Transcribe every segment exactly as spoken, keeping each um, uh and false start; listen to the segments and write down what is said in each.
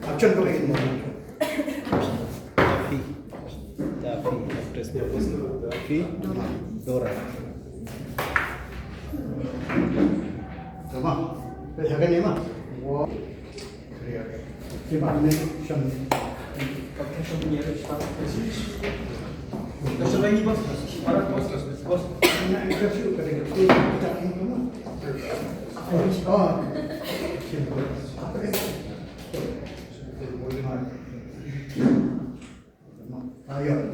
Action ko bikin mo. Taffy. Taffy, actress. Taffy. Dora. Tama. Pwede hagan niya ma. Wow. Again?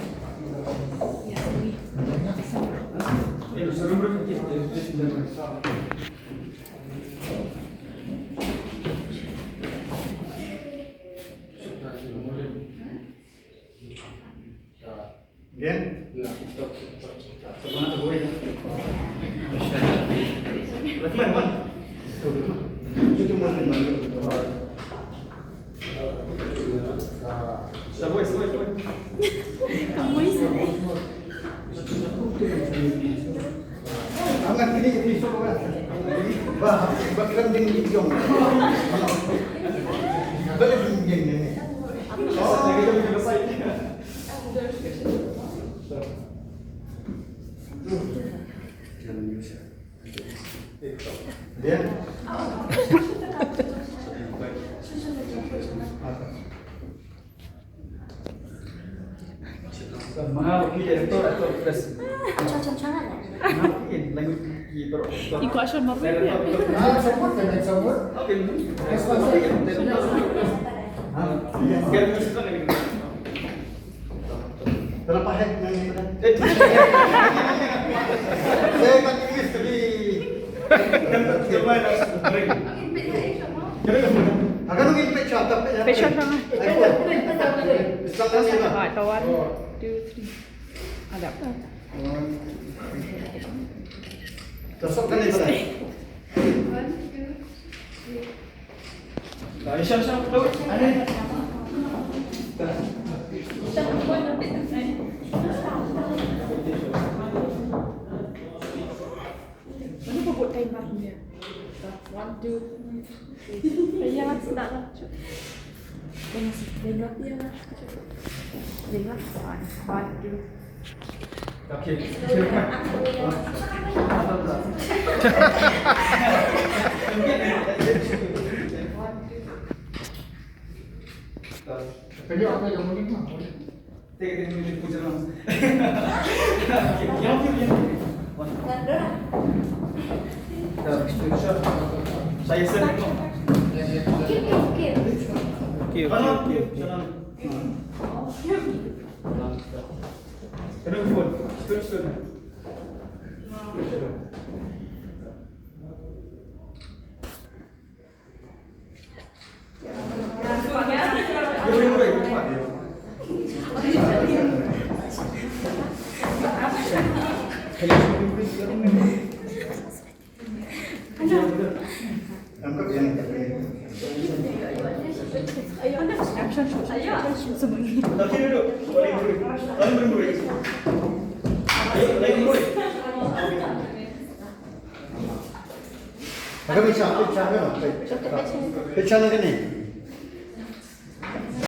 Iko asal marwei. Terlepas, eh, eh, eh, kan English tadi. Kan, kan, kan, kan. Akan mungkin pecah, tapi ya. Pecah tangan. Ayo. Salah ni lah. Alright, one, two, three. Ada. Terus kan ni, Pak? One, two, three. Mana pupuk timer dia? One, two, three. Iya, sudah lah. Tengok, tengok dia lah. Tengok, one, one, two. Okay. Tengok apa yang mau ni mah. Saya sendiri. Okay, okay, okay, okay. Picture, picture, picture. Picture na kane.